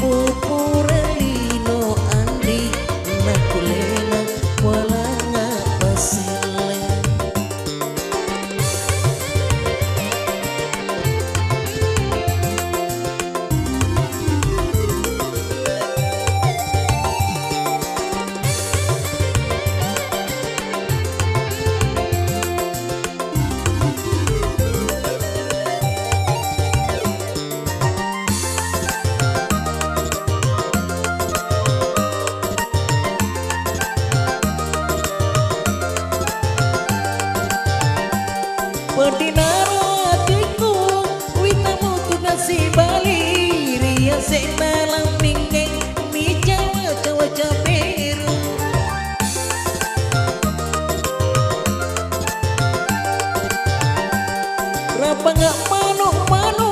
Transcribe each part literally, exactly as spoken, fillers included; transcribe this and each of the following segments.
Pupura lino anri, nakulena walanga paselle. Pedinaro atiku, witamu tu nasibali, ri ase'na lammingnge, micawa-cawa caberu. Rapanga manu-manu,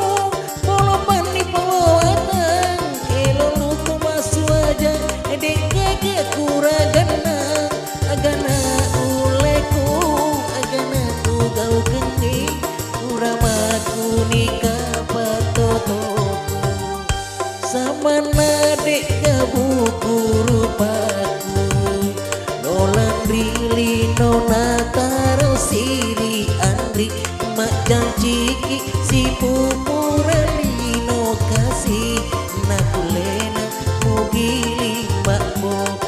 polo panni polo watang, elo lutu masuaja, de'gaga kuraganna, agana uleku, agana ugaukenni, uramaku nika patotoku. Samanna de'ga buku rupaku, lolang ri lino nataro siri anri, majjanciki sipupura lino kasi, nakulena mugiling mabboku.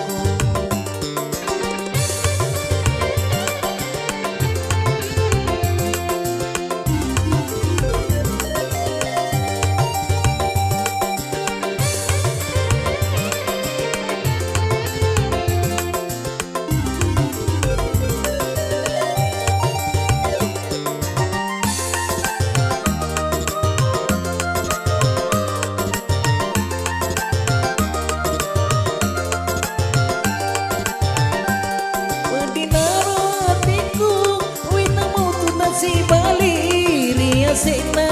Weddinaro atiku, witamu tu nasibali, ri ase'na